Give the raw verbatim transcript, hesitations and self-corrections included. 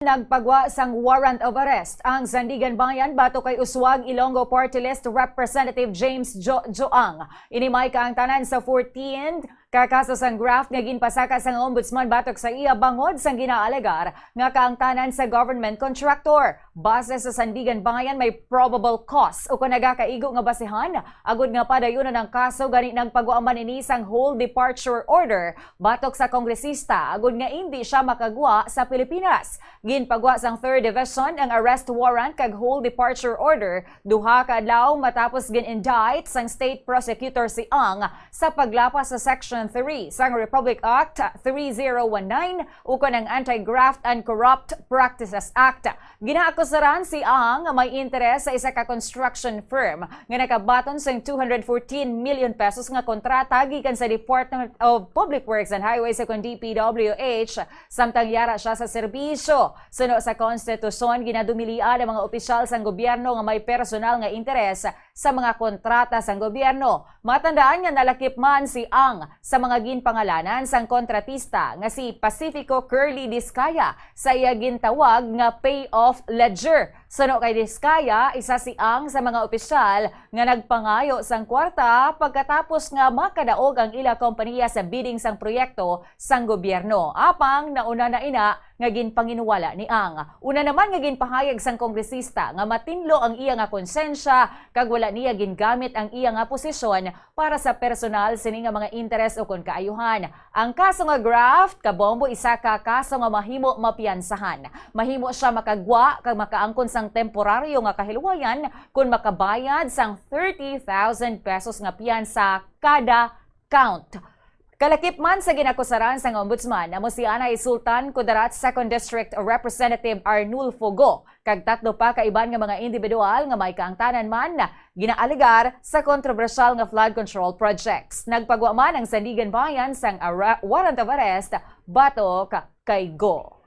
Nagpagwa sang warrant of arrest ang Sandiganbayan batok kay Uswag Ilonggo Party List Representative James Jo Joang. Ini may kaangtanan sa fourteenth ka kaso sang graft nga ginpasaka sang Ombudsman batok sa iya bangod sang ginaalegar nga kaangtanan sa government contractor. Base sa Sandiganbayan, may probable cause o kon nagakaigo nga basihan agud nga padayunon ang kaso, gani nagpagwa man ini sang hold departure order batok sa kongresista agud nga indi siya makagwa sa Pilipinas. Ginpagwa sang Third Division ang arrest warrant kag hold departure order duha ka adlaw matapos gin-indict sang state prosecutor si Ang sa paglapas sa Section three sang Republic Act three zero one nine ukon ang Anti-Graft and Corrupt Practices Act. Ginaakusaran si Ang nga may interes sa isa ka construction firm nga nakabaton sang two hundred fourteen million pesos nga kontrata gikan sa Department of Public Works and Highways ukon D P W H, samtang yara siya sa serbisyo. Suno sa konstitusyon, ginadumilian ang mga opisyal sang gobyerno nga may personal nga interes sa mga kontrata sang gobyerno. Matandaan nga nalakip man si Ang sa mga ginpangalanan sang kontratista nga si Pacifico Curly Discaya sa iya gintawag nga payoff ledger. Suno kay Discaya, isa si Ang sa mga opisyal nga nagpangayo sang kwarta pagkatapos nga makadaog ang ila kompanya sa bidding sang proyekto sang gobyerno. Apang nauna na ina nga ginpanginwala ni Ang. Una naman nga ginpahayag sang kongresista nga matinlo ang iya nga konsensya kag wala niya gingamit ang iya nga posisyon para sa personal sini nga mga interes ukon kaayuhan. Ang kaso nga graft, kabombo, isa ka kaso nga mahimo mapiyansahan. Mahimo siya makagwa kag makaangkon sang temporaryo nga kahilwayan kon makabayad sang thirty thousand pesos nga piyansa kada count. Kalakip man sa ginakusaran sang Ombudsman, amo si Anay Sultan Kudarat, Second District Representative Arnulfo Go, kag tatlo pa ka iban nga mga individual nga may kaangtanan man ginaalegar sa kontrobersyal nga flood control projects. Nagpagwa man ang Sandiganbayan sang ara-, warrant of arrest batok kay Go.